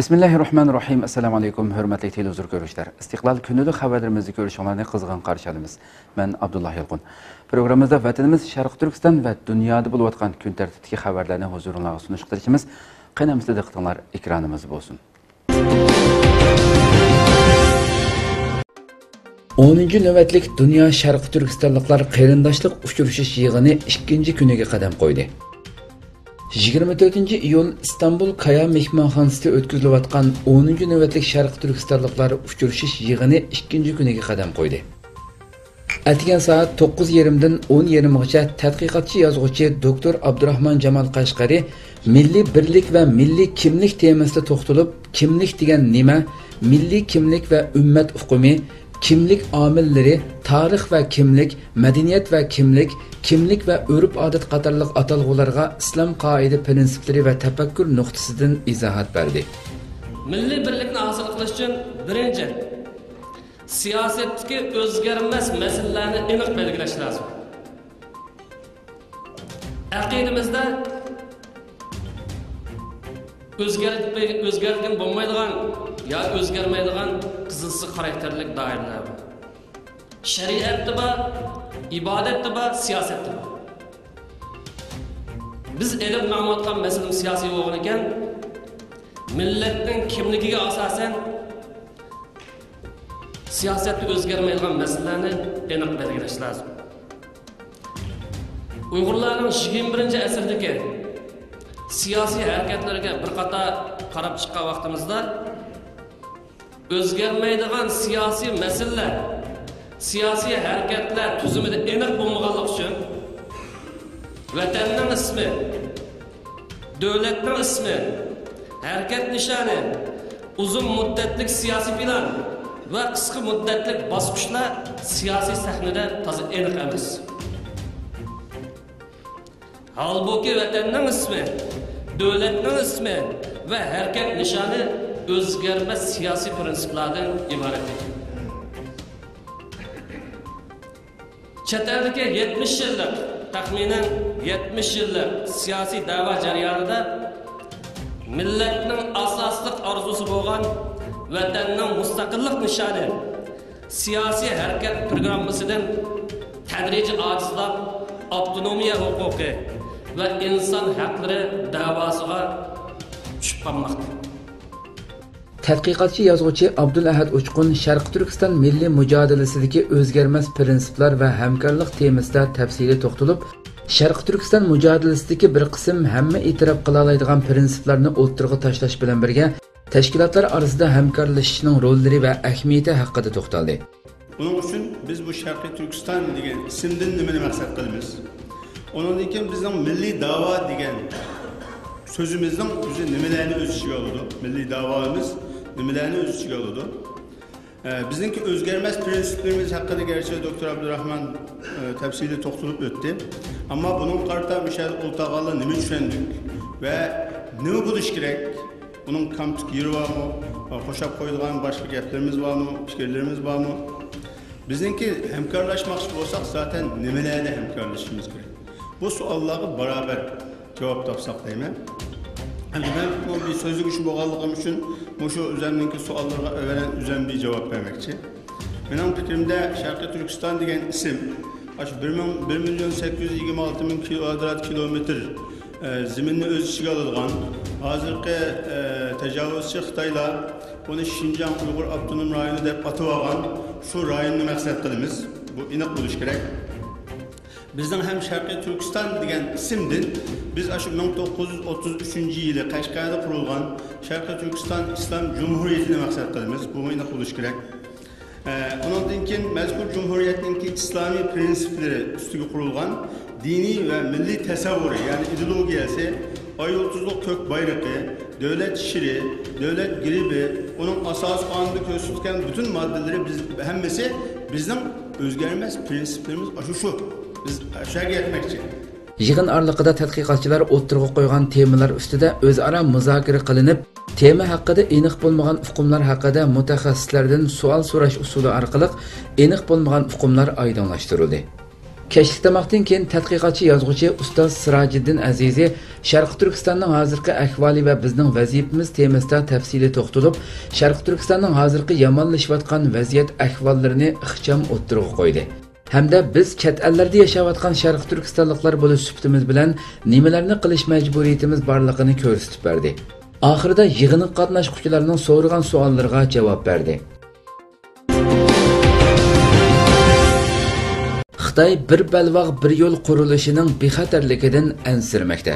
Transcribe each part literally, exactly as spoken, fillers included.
بىسمىللاھىررەھمانىررەھىم. ئەسسالامۇ ئەلەيكۇم، ھۆرمەتلىك تېلېۋىزور كۆرۈشلەر. ئىستىقلال كۈنىدە خەۋەرلىرىمىزنى كۆرۈشۈڭلارنى قىزغىن قارشى ئالىمىز. مەن ئابدۇللا يالقۇن. پروگراممىمىزدا ۋەتىنىمىز شەرقىي تۈركىستان ۋە دۇنيادا بولۇۋاتقان كۈن تەرتىپتىكى خەۋەرلەرنى ھۇزۇرۇڭلارغا سۇنۇشقا تىرىشىمىز. قېنى ئەمىسە دىققىتىڭلار ئېكرانىمىزدا بولسۇن. ئونىنچى نۆۋەتلىك دۇنيا شەرقىي تۈركىستانلىقلار قېرىنداشلىق ئۇچرىشىش يىغىنى ئىككىنچى كۈنىگە قەدەم قويدى. يىگىرمە تۆتىنچى ئىيۇل ئىستانبۇل كايا مېھمانخانىسىدا ئۆتكۈزۈلۈۋاتقان ئونىنچى نۆۋەتلىك شەرقىي تۈركىستانلىقلار ئۇچرىشىش يىغىنى ئىككىنچى كۈنىگە قەدەم قويدى. ئەتىگەن سائەت توققۇز يېرىمدىن ئون يېرىمغىچە تەتقىقاتچى يازغۇچى دوكتور ئابدۇراخمان جامال قەشقەرى مىللىي بىرلىك ۋە مىللىي كىملىك تېمىسىدا توختىلىپ، كىملىك دېگەن نېمە، مىللىي كىملىك ۋە ئۈممەت ئۇقۇمى، كىملىك ئامىللىرى، تارىخ ۋە كىملىك، مەدەنىيەت ۋە كىملىك، كىملىك ۋە ئۆرپ-ئادەت قاتارلىق ئاتالغۇلارغا ئىسلام قائىدە پىرىنسىپلىرى ۋە تەپەككۇر نۇقتىسىدىن ئىزاھات بەردى. مىللىي بىرلىكنى ھاسىل قىلىش ئۈچۈن، بىرىنچى، سىياسەتتىكى ئۆزگەرمەس مەسىلىلەرنى ئېنىق بەلگىلەش لازىم. ئەقىدىمىزدە ئۆزگەرتمەي-، ئۆزگەرتكىلى بولمايدىغان يا ئۆزگەرمەيدىغان قىزىل سىزىق خاراكتېرلىك دائىرىلەر بار. شەرىئەتتە بار، ئىبادەتتە بار، سىياسەتتە بار. بىز ئېلىپ ماڭىۋاتقان مەسىلىمىز سىياسىي بولغان ئىكەن، مىللەتنىڭ كىملىكىگە ئاساسەن، سىياسەتتە ئۆزگەرمەيدىغان مەسىلىلەرنى ئېنىق بەلگىلەش لازىم. ئۇيغۇرلارنىڭ يىگىرمە بىرىنچى ئەسىردىكى سىياسىي ھەرىكەتلىرىگە بىر قاتار قاراپ چىققان ۋاقتىمىزدا، ئۆزگەرمەيدىغان سىياسىي مەسىلىلەر، سىياسىي ھەرىكەتلەر تۈزۈمىدە ئېنىق بولمىغانلىقى ئۈچۈن، ۋەتەننىڭ ئىسمى، دۆلەتنىڭ ئىسمى، ھەرىكەت نىشانى، ئۇزۇن مۇددەتلىك سىياسىي پىلان ۋە قىسقا مۇددەتلىك باسقۇچلار سىياسىي سەھنىدە تازا ئېنىق ئەمەس. ھالبۇكى، ۋەتەننىڭ ئىسمى، دۆلەتنىڭ ئىسمى ۋە ھەرىكەت نىشانى ئۆزگەرمەس سىياسىي پىرىنسىپلاردىن ئىبارەت. چەت ئەلدىكى يەتمىش يىللىق، تەخمىنەن يەتمىش يىللىق سىياسىي دەۋا جەريانىدا مىللەتنىڭ ئاساسلىق ئارزۇسى بولغان ۋەتەننىڭ مۇستەقىللىق نىشانى سىياسىي ھەرىكەت پىروگراممىسىدىن تەدرىجىي ئاجىزلاپ، ئاپتونومىيە ھوقۇقى ۋە ئىنسان ھەقلىرى دەۋاسىغا چۈشۈپ قالماقتا. تەتقىقاتچى يازغۇچى ئابدۇلئەھەد ئۇچقۇن شەرقىي تۈركىستان مىللىي مۇجادىلىسىدىكى ئۆزگەرمەس پىرىنسىپلار ۋە ھەمكارلىق تېمىسىدا تەپسىلىي توختىلىپ، شەرقىي تۈركىستان مۇجادىلىسىدىكى بىر قىسىم ھەممە ئېتىراپ قىلالايدىغان پىرىنسىپلارنى ئوتتۇرىغا تاشلاش بىلەن بىرگە، تەشكىلاتلار ئارىسىدا ھەمكارلىشىشنىڭ روللىرى ۋە ئەھمىيىتى ھەققىدە توختالدى. ئۇنىڭ ئۈچۈن بىز بۇ شەرقىي تۈركىستان دېگەن ئىسىمدىن نېمىنى مەقسەت قىلىمىز؟ ئۇنىڭدىن كېيىن بىزنىڭ مىللىي داۋا دېگەن سۆزىمىزنىڭ ئۆزى نېمىلەرنى ئۆز ئىچىگە ئالىدۇ؟ مىللىي داۋامىز نېمىلەرنى ئۆز ئىچىگە ئالىدۇ؟ ئە، بىزنىڭكى ئۆزگەرمەس پىرىنسىپلىرىمىز ھەققىدە گەرچە دوكتور ئابدۇراخمان، ئە، تەپسىلىي توختىلىپ ئۆتتى. ئەمما بۇنىڭغا قارىتا مۇشۇ يەردە ئولتۇرغانلار نېمە چۈشەندۇق ۋە نېمە بولۇش كېرەك؟ بۇنىڭ كەمتۈك يېرى بارمۇ؟ ۋە قوشاپ قويىدىغان باشقا گەپلىرىمىز بارمۇ؟ پىكىرلىرىمىز بارمۇ؟ بىزنىڭكى ھەمكارلاشماقچى بولساق، زاتەن نېمىلەردە ھەمكارلىشىشىمىز كېرەك؟ بۇ سوئاللارغا بارابەر جاۋاب تاپساق دەيمەن. ئەمدى مەن بۇ بىر سۆزلىگۈچى بولغانلىقىم ئۈچۈن مۇشۇ ئۆزەمنىڭكى سوئاللىرىغا ئەۋەلەن ئۆزەم بىر جاۋاب بەرمەكچى. مېنىڭ پىكرىمدە، شەرقىي تۈركىستان دېگەن ئىسىم، ئاشۇ بىر مىڭ، بىر مىليون سەككىز يۈز يىگىرمە ئالتە مىڭ كىۋادرات كىلومېتىر، ئە، زېمىننى ئۆز ئىچىگە ئالىدىغان، ھازىرقى، ئە، تاجاۋۇزچى خىتايلار بۇنى شىنجاڭ ئۇيغۇر ئاپتونوم رايونى دەپ ئاتىۋالغان شۇ رايوننى مەقسەت قىلىمىز. بۇ ئېنىق بولۇشى كېرەك. بىزنىڭ ھەم شەرقىي تۈركىستان دېگەن ئىسىمدىن بىز ئاشۇ مىڭ توققۇز يۈز ئوتتۇز ئۈچىنچى يىلى قەشقەردە قۇرۇلغان شەرقىي تۈركىستان ئىسلام جۇمھۇرىيىتىنى مەقسەت قىلىمىز. بۇمۇ ئېنىق بولۇشى كېرەك. ئە، ئۇنىڭدىن كېيىن مەزكۇر جۇمھۇرىيەتنىڭكى ئىسلامىي پىرىنسىپلىرى ئۈستىگە قۇرۇلغان دىنىي ۋە مىللىي تەسەۋۋۇرى، يەنى ئىدېئولوگىيەسى، ئاي يۇلتۇزلۇق كۆك بايرىقى، دۆلەت شىرى، دۆلەت گېربى، ئۇنىڭ ئاساسىي قانۇندا كۆرسىتىلگەن پۈتۈن ماددىلىرى بىز، ھەممىسى بىزنىڭ ئۆزگەرمەس پىرىنسىپلىرىمىز ئاشۇ شۇ. بىز شۇ يەرگە يەتمەكچى. يىغىن ئارىلىقىدا تەتقىقاتچىلار ئوتتۇرىغا قويغان تېمىلار ئۈستىدە ئۆزئارا مۇزاكىرە قىلىنىپ، تېما ھەققىدە ئېنىق بولمىغان ئۇقۇملار ھەققىدە مۇتەخەسسىسلەردىن سوئال سوراش ئۇسۇلى ئارقىلىق ئېنىق بولمىغان ئۇقۇملار ئايدىڭلاشتۇرۇلدى. كەچلىك تاماقتىن كېيىن تەتقىقاتچى يازغۇچى ئۇستاز سىراجىددىن ئەزىزى شەرقىي تۈركىستاننىڭ ھازىرقى ئەھۋالى ۋە بىزنىڭ ۋەزىپىمىز تېمىسىدا تەپسىلىي توختىلىپ، شەرقىي تۈركىستاننىڭ ھازىرقى يامانلىشىۋاتقان ۋەزىيەت ئەھۋاللىرىنى ئىخچام ئوتتۇرىغا قويدى ھەمدە بىز چەت ئەللەردە ياشاۋاتقان شەرقىي تۈركىستانلىقلار بولۇش سۈپىتىمىز بىلەن نېمىلەرنى قىلىش مەجبۇرىيىتىمىز بارلىقىنى كۆرسىتىپ بەردى. ئاخىرىدا يىغىنغا قاتناشقۇچىلارنىڭ سورىغان سوئاللىرىغا جاۋاب بەردى. خىتاي بىر بەلباغ بىر يول قۇرۇلۇشىنىڭ بىخەتەرلىكىدىن ئەنسىرىمەكتە.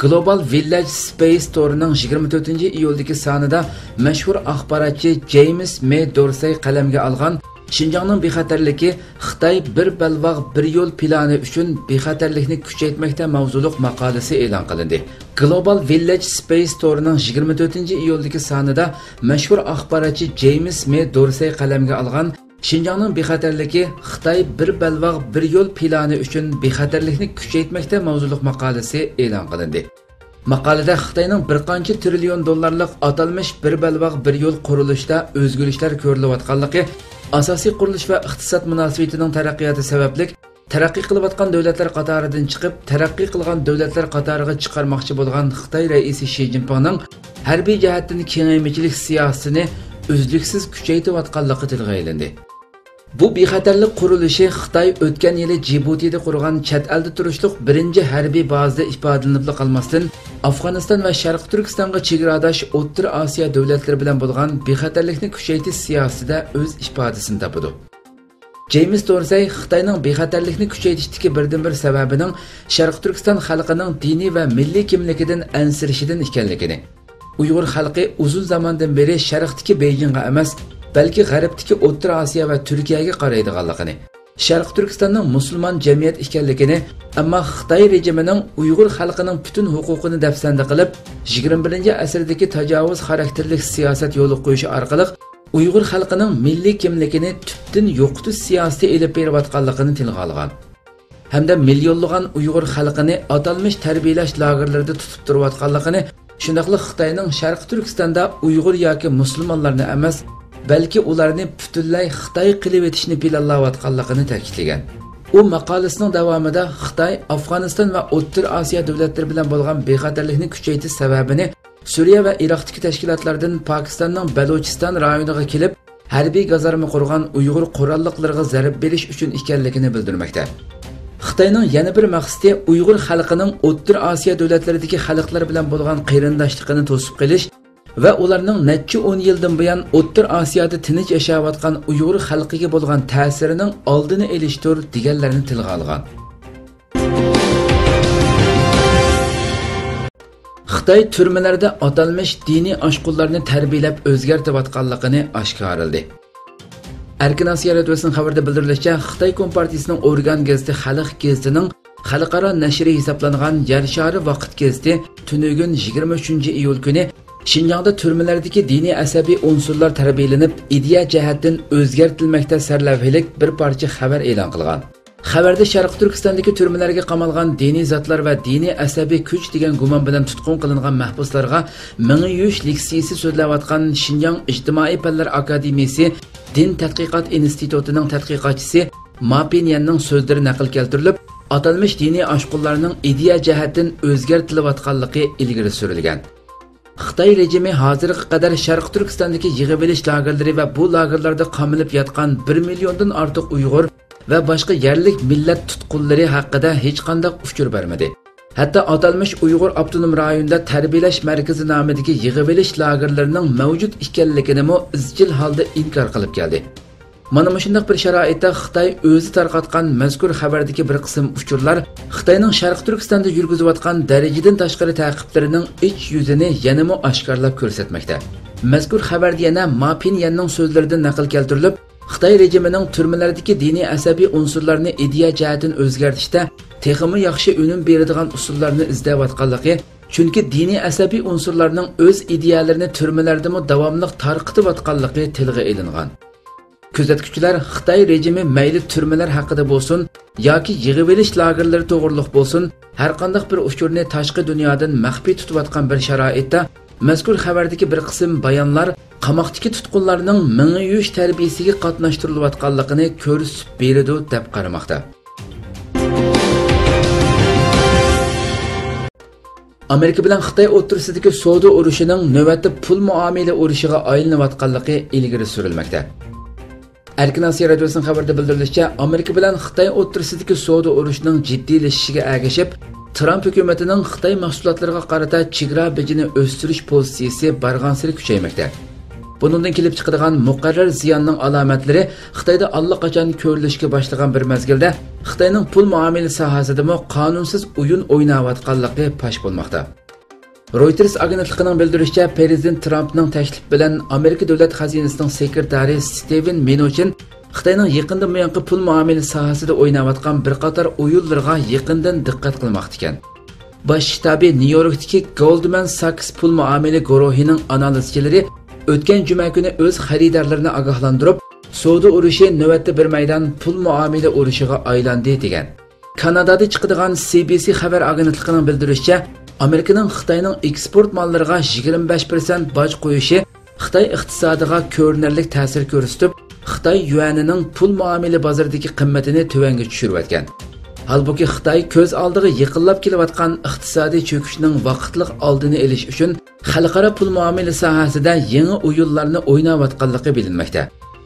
گلوبال ۋىللەج سپېيس تورىنىڭ يىگىرمە تۆتىنچى ئىيۇلدىكى سانىدا مەشھۇر ئاخباراتچى جېيمس مې دورسەي قەلەمگە ئالغان شىنجاڭنىڭ بىخەتەرلىكى خىتاي بىر بەلباغ بىر يول پىلانى ئۈچۈن بىخەتەرلىكنى كۈچەيتمەكتە ماۋزۇلۇق ماقالىسى ئېلان قىلىندى. گلوبال ۋىللەج سپېيس تورىنىڭ يىگىرمە تۆتىنچى ئىيۇلدىكى سانىدا مەشھۇر ئاخباراتچى جېيمس مې دورسەي قەلەمگە ئالغان شىنجاڭنىڭ بىخەتەرلىكى خىتاي بىر بەلباغ بىر يول پىلانى ئۈچۈن بىخەتەرلىكنى كۈچەيتمەكتە ماۋزۇلۇق ماقالىسى ئېلان قىلىندى. ماقالىدە خىتاينىڭ بىر قانچە تىرىليون دوللارلىق ئاتالمىش بىر بەلباغ بىر يول قۇرۇلۇشىدا ئۆزگىرىشلەر كۆرۈلۈۋاتقانلىقى، ئاساسىي قۇرۇلۇش ۋە ئىقتىساد مۇناسىۋىتىنىڭ تەرەققىياتى سەۋەبلىك تەرەققىي قىلىۋاتقان دۆلەتلەر قاتارىدىن چىقىپ، تەرەققىي قىلغان دۆلەتلەر قاتارىغا چىقارماقچى بولغان خىتاي رەئىسى شى جىنپىڭنىڭ ھەربىي جەھەتتىن كېڭەيمىچىلىك سىياسىتىنى ئۈزلۈكسىز كۈچەيتىۋاتقانلىقى تىلغا ئېلىندى. بۇ بىخەتەرلىك قۇرۇلۇشى خىتاي ئۆتكەن يىلى جىبۇتىدا قۇرغان چەت ئەلدە تۇرۇشلۇق بىرىنچى ھەربىي بازىدا ئىپادىلىنىپلا قالماستىن، ئافغانىستان ۋە شەرقىي تۈركىستانغا چېگراداش ئوتتۇرا ئاسىيا دۆلەتلىرى بىلەن بولغان بىخەتەرلىكنى كۈچەيتىش سىياسىتىدە ئۆز ئىپادىسىنى تاپىدۇ. جېيمس دورسەي خىتاينىڭ بىخەتەرلىكنى كۈچەيتىشتىكى بىردىنبىر سەۋەبىنىڭ شەرقىي تۈركىستان خەلقىنىڭ دىنىي ۋە مىللىي كىملىكىدىن ئەنسىرىشىدىن ئىكەنلىكىنى، ئۇيغۇر خەلقى ئۇزۇن زاماندىن بېرى شەرقتىكى بېيجىڭغا ئەمەس، بەلكى غەربتىكى ئوتتۇرا ئاسىيا ۋە تۈركىيەگە قارايدىغانلىقىنى، شەرقىي تۈركىستاننىڭ مۇسۇلمان جەمئىيەت ئىكەنلىكىنى، ئەمما خىتاي رېجىمىنىڭ ئۇيغۇر خەلقىنىڭ پۈتۈن ھوقۇقىنى دەپسەندە قىلىپ، يىگىرمە بىرىنچى ئەسىردىكى تاجاۋۇز خاراكتېرلىك سىياسەت يولغا قويۇشى ئارقىلىق ئۇيغۇر خەلقىنىڭ مىللىي كىملىكىنى تۈپتىن يوقىتىش سىياسىتى ئېلىپ بېرىۋاتقانلىقىنى تىلغا ئالغان. ھەمدە مىليونلىغان ئۇيغۇر خەلقىنى ئاتالمىش تەربىيەلەش لاگېرلىرىدا تۇتۇپ تۇرۇۋاتقانلىقىنى، شۇنداقلا خىتاينىڭ شەرقىي تۈركىستاندا ئۇيغۇر ياكى مۇسۇلمانلارنى ئەمەس، بەلكى ئۇلارنى پۈتۈنلەي خىتاي قىلىۋېتىشنى پىلانلاۋاتقانلىقىنى تەكىتلىگەن. ئۇ ماقالىسىنىڭ داۋامىدا خىتاي ئافغانىستان ۋە ئوتتۇرا ئاسىيا دۆلەتلىرى بىلەن بولغان بىخەتەرلىكنى كۈچەيتىش سەۋەبىنى سۈرىيە ۋە ئىراقتىكى تەشكىلاتلاردىن پاكىستاننىڭ بەلۇچىستان رايونىغا كېلىپ، ھەربىي گازارما قۇرغان ئۇيغۇر قوراللىقلىرىغا زەربە بېرىش ئۈچۈن ئىكەنلىكىنى بىلدۈرمەكتە. خىتاينىڭ يەنە بىر مەقسىتى ئۇيغۇر خەلقىنىڭ ئوتتۇرا ئاسىيا دۆلەتلىرىدىكى خەلقلەر بىلەن بولغان قېرىنداشلىقىنى توسۇپ قېلىش ۋە ئۇلارنىڭ نەچچە ئون يىلدىن بۇيان ئوتتۇرا ئاسىيادا تىنچ ياشاۋاتقان ئۇيغۇر خەلقىگە بولغان تەسىرىنىڭ ئالدىنى ئېلىشتۇر، دېگەنلەرنى تىلغا ئالغان. خىتاي تۈرمىلەردە ئاتالمىش دىنىي ئاشقۇنلارنى تەربىيەلەپ ئۆزگەرتىۋاتقانلىقىنى ئاشكارىلىدى. ئەركىن ئاسىيا رادىيوسىنىڭ خەۋىرىدە بىلدۈرۈلۈشىچە، خىتاي كومپارتىيىسىنىڭ ئورگان گېزىتى خەلق گېزىتىنىڭ خەلقئارا نەشرى ھېسابلانغان يەر شارى ۋاقىت گېزىتى تۈنۈگۈن يىگىرمە ئۈچىنچى ئىيۇل كۈنى شىنجاڭدا تۈرمىلەردىكى دىنىي ئەسەبىي ئۇنسۇرلار تەربىيەلىنىپ، ئىدىيە جەھەتتىن ئۆزگەرتىلمەكتە سەرلەۋھىلىك بىر پارچە خەۋەر ئېلان قىلغان. خەۋەردە شەرقىي تۈركىستاندىكى تۈرمىلەرگە قامالغان دىنىي زاتلار ۋە دىنىي ئەسەبىي كۈچ دېگەن گۇمان بىلەن تۇتقۇن قىلىنغان مەھبۇسلارغا مېڭە يۇيۇش لېكسىيىسى سۆزلەۋاتقان شىنجاڭ ئىجتىمائىي پەنلەر ئاكادېمىيىسى دىن تەتقىقات ئىنستىتۇتىنىڭ تەتقىقاتچىسى ما پىنيەننىڭ سۆزلىرى نەقىل كەلتۈرۈلۈپ، ئاتالمىش دىنىي ئاشقۇنلارنىڭ ئىدىيە جەھەتتىن ئۆزگەرتىلىۋاتقانلىقى ئىلگىرى سۈرۈلگەن. خىتاي رېجىمى ھازىرغا قەدەر شەرقىي تۈركىستاندىكى يىغىۋېلىش لاگېرلىرى ۋە بۇ لاگېرلاردا قامىلىپ ياتقان بىر مىليوندىن ئارتۇق ئۇيغۇر ۋە باشقا يەرلىك مىللەت تۇتقۇنلىرى ھەققىدە ھېچقانداق ئۇچۇر بەرمىدى. ھەتتا ئاتالمىش ئۇيغۇر ئاپتونوم رايونىدا تەربىيەلەش مەركىزى نامىدىكى يىغىۋېلىش لاگېرلىرىنىڭ مەۋجۇت ئىكەنلىكىنىمۇ ئىزچىل ھالدا ئىنكار قىلىپ كەلدى. مانا مۇشۇنداق بىر شارائىتتا خىتاي ئۆزى تارقاتقان مەزكۇر خەۋەردىكى بىر قىسىم ئۇچۇرلار خىتاينىڭ شەرقىي تۈركىستاندا يۈرگۈزۈۋاتقان دەرىجىدىن تاشقىرى تەقىبلىرىنىڭ ئىچ يۈزىنى يەنىمۇ ئاشكارىلاپ كۆرسەتمەكتە. مەزكۇر خەۋەردە يەنە ما پىنيەننىڭ سۆزلىرىدىن نەقىل كەلتۈرۈلۈپ، خىتاي رېجىمىنىڭ تۈرمىلەردىكى دىنىي ئەسەبىي ئۇنسۇرلارنى ئىدىيە جەھەتتىن ئۆزگەرتىشتە تېخىمۇ ياخشى ئۈنۈم بېرىدىغان ئۇسۇللارنى ئىزدەۋاتقانلىقى، چۈنكى دىنىي ئەسەبىي ئۇنسۇرلارنىڭ ئۆز ئىدىيەلىرىنى تۈرمىلەردىمۇ داۋاملىق تارقىتىۋاتقانلىقى تىلغا ئېلىنغان. كۆزەتكۈچىلەر خىتاي رېجىمى مەيلى تۈرمىلەر ھەققىدە بولسۇن ياكى يىغىۋېلىش لاگېرلىرى توغرۇلۇق بولسۇن، ھەرقانداق بىر ئۇچۇرنى تاشقى دۇنيادىن مەخپىي تۇتۇۋاتقان بىر شارائىتتا، مەزكۇر خەۋەردىكى بىر قىسىم بايانلار قاماقتىكى تۇتقۇنلارنىڭ مېڭە يۇيۇش تەربىيىسىگە قاتناشتۇرۇلۇۋاتقانلىقىنى كۆرسىتىپ بېرىدۇ، دەپ قارىماقتا. ئامېرىكا بىلەن خىتاي ئوتتۇرىسىدىكى سودا ئۇرۇشىنىڭ نۆۋەتتە پۇل مۇئامىلە ئۇرۇشىغا ئايلىنىۋاتقانلىقى ئىلگىرى سۈرۈلمەكتە. ئەركىن ئاسىيا رادىيوسىنىڭ خەۋىرىدە بىلدۈرۈلۈشىچە، ئامېرىكا بىلەن خىتاي ئوتتۇرىسىدىكى سودا ئۇرۇشىنىڭ جىددىيلىشىشىگە ئەگىشىپ، ترامپ ھۆكۈمىتىنىڭ خىتاي مەھسۇلاتلىرىغا قارىتا چېگرا بېجىنى ئۆستۈرۈش پوزىتسىيىسى بارغانسېرى كۈچەيمەكتە. بۇنىڭدىن كېلىپ چىقىدىغان مۇقەررەر زىياننىڭ ئالامەتلىرى خىتايدا ئاللىقاچان كۆرۈلۈشكە باشلىغان بىر مەزگىلدە، خىتاينىڭ پۇل مۇئامىلە ساھەسىدىمۇ قانۇنسىز ئويۇن ئويناۋاتقانلىقى پاش بولماقتا. رويتېرس ئاگېنتلىقىنىڭ بىلدۈرۈشىچە، پىرېزىدېنت ترامپنىڭ تەكلىپى بىلەن ئامېرىكا دۆلەت خەزىنىسىنىڭ سېكرېتارى ستېۋېن مىنۇچىن خىتاينىڭ يېقىندىن بۇيانقى پۇل مۇئامىلە ساھەسىدە ئويناۋاتقان بىر قاتار ئويۇنلىرىغا يېقىندىن دىققەت قىلماقتا ئىكەن. باش شتابى نيۇ يوركتىكى گولدمان ساكس پۇل مۇئامىلە گۇرۇھىنىڭ ئانالىزچىلىرى ئۆتكەن جۈمە كۈنى ئۆز خېرىدارلىرىنى ئاگاھلاندۇرۇپ، سودا ئۇرۇشى نۆۋەتتە بىر مەيدان پۇل مۇئامىلە ئۇرۇشىغا ئايلاندى، دېگەن. كانادادا چىقىدىغان سى بى سى خەۋەر ئاگېنتلىقىنىڭ بىلدۈرۈشىچە، ئامېرىكىنىڭ خىتاينىڭ ئېكسپورت ماللىرىغا يىگىرمە بەش پىرسەنت باج قويۇشى خىتاي ئىقتىسادىغا كۆرۈنەرلىك تەسىر كۆرسىتىپ، خىتاي يۈەنىنىڭ پۇل مۇئامىلە بازىرىدىكى قىممىتىنى تۆۋەنگە چۈشۈرۈۋەتكەن. ھالبۇكى، خىتاي كۆز ئالدىغا يېقىنلاپ كېلىۋاتقان ئىقتىسادىي چۆكۈشنىڭ ۋاقىتلىق ئالدىنى ئېلىش ئۈچۈن خەلقئارا پۇل مۇئامىلە ساھەسىدە يېڭى ئويۇنلارنى ئويناۋاتقانلىقى بىلىنمەكتە.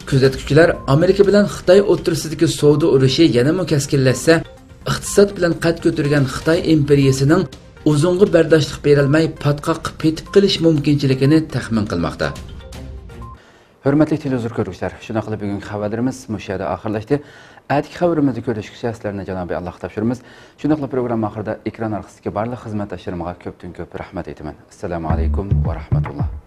كۆزەتكۈچىلەر ئامېرىكا بىلەن خىتاي ئوتتۇرىسىدىكى سودا ئۇرۇشى يەنىمۇ كەسكىنلەشسە، ئىقتىساد بىلەن قەد كۆتۈرگەن خىتاي ئىمپېرىيىسىنىڭ ئۇزۇنغا بەرداشلىق بېرەلمەي، پاتقاققا پېتىپ قېلىش مۇمكىنچىلىكىنى تەخمىن قىلماقتا. ھۆرمەتلىك تېلېۋىزور كۆرگۈچىلەر، شۇنداقلا بۈگۈنكى خەۋەرلىرىمىز مۇشۇ يەردە ئاخىرلاشتى. ئەتىكى خەۋىرىمىزدە كۆرۈشكىچە سىلەرنى جانابى ئاللاغا تاپشۇرىمىز. شۇنداقلا پروگرامما ئاخىرىدا ئېكران ئارقىسىدىكى بارلىق خىزمەتداشلىرىمغا كۆپتىن كۆپ رەھمەت ئېيتىمەن. ئەسسالامۇ ئەلەيكۇم ۋە رەھمەتۇللا.